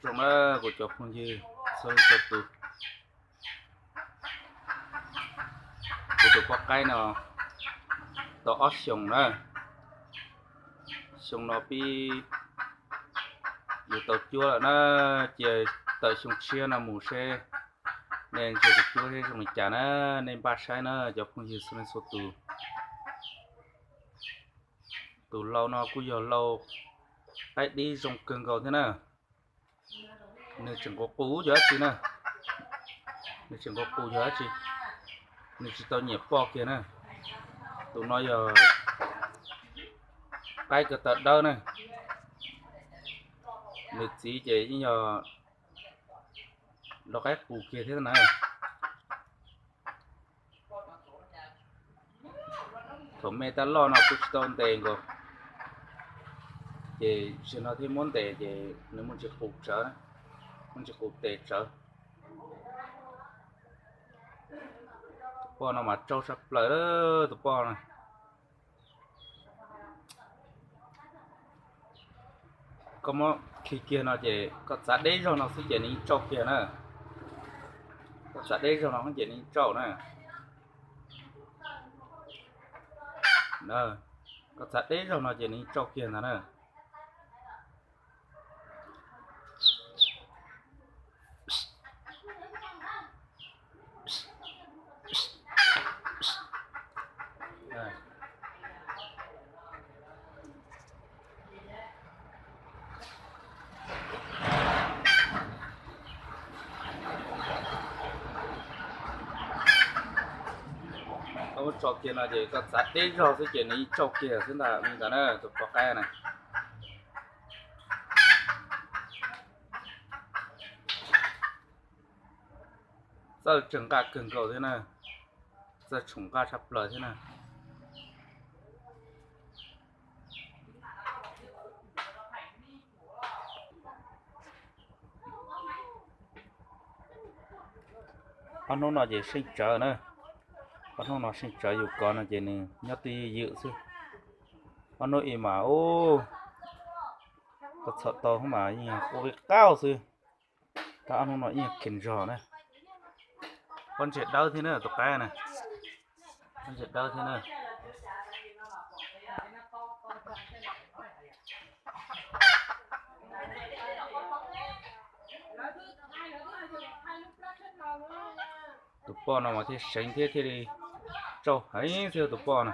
Zoo na kuv cov phooj ywg txhua leej txhua tus, kuv tus poj qaib no tau ob xyoos na. Xyoo no pib yus tau cuab lawm na, cia tawm xyoo tshiab no mus seb nej ntsia kuv cuab seb zoo li cas na, nej npaj saib na cov phooj ywg txhua leej txhua tus. Tus lau no kuj yog lau qaib dib zoo kawg nkaus thiab na. Nws tseem nqus qus yog dab tsi na, nws tseem nqus qus yog dab tsi, nws tsis tau nyiam poj kiag na. Tus no yog qaib ko taw dawb na, nws txiv ces yeej yog lau qaib qus kiag thiab na. Thaum me tab loj no kuj tsis tau ntes nkaus, ces zaum no thiaj muab ntes ces nws muaj ntsis qus tsawv, muaj ntsis qus tes tsawv. Tus poj no mas tsau tshaj plaws, tus poj no. Koj muab khi kiag no ces koj txav deb zog no xwb ces nws yeej tsau kiag na. Koj txav deb zog no ces nws yeej tsau na. Koj txav deb zog no ces nws yeej tsau kiag ntag na. Koj muab tso kiag no ces koj txav deb zog xwb ces nws yeej tsau kiag xwb ntag li ntawd na tus poj qaib na. Txawj tseem nqaj kawg nkaus thiab na, txawj tshoom nqaj tshaj plaws thiab na. Ob hnub no ces seej tsawv na, ob hnub no seej tsawv yus kov no ces nws nyob twj ywm xwb. Ob hnub ib mas ub, koj txhom tau mas yeej quaj li qab xwb. Tab ob hnub no ib yam kheev zog na. Pob ntseg dawb thiab na tus qaib na, pob ntseg dawb thiab na. Tus poj no mas thiaj seev thiab thiaj li tsau heev xwb tus poj no.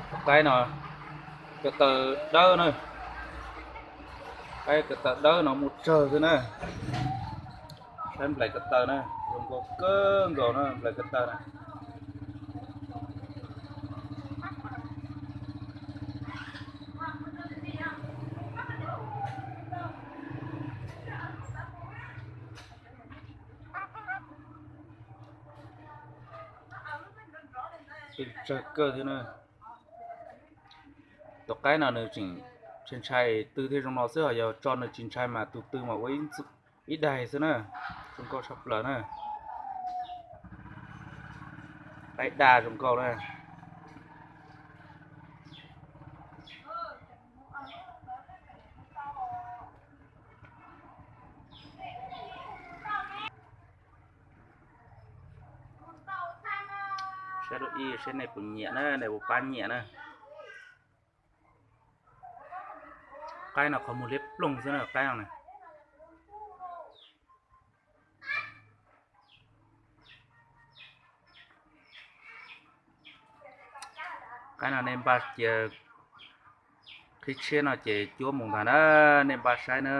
Tus qaib no ko taw dawb na, qaib ko taw dawb no muaj tsawg xwb na. Saib nplaim ko taw na, zoo nkauj kawg nkaus na nplaim ko taw na. Tsawg kawg thiab na. Tus qaib no nws tseem ntshai ntshai tw thiaj zoo no xwb, ho yog tso nws tsis ntshai mas tus tw mas ua ib daig xwb na. Zoo nkauj tshaj plaws na. Qaib daj zoo nkauj na. Saib lub ib saib nej puas nyiam na, nej puas pab nyiam na. Qaib no qhov muag liab ploog xwb na qaib no na. Qaib no nej npaj cia qhib tshiab no ces cuab mus ntag na, nej npaj saib na.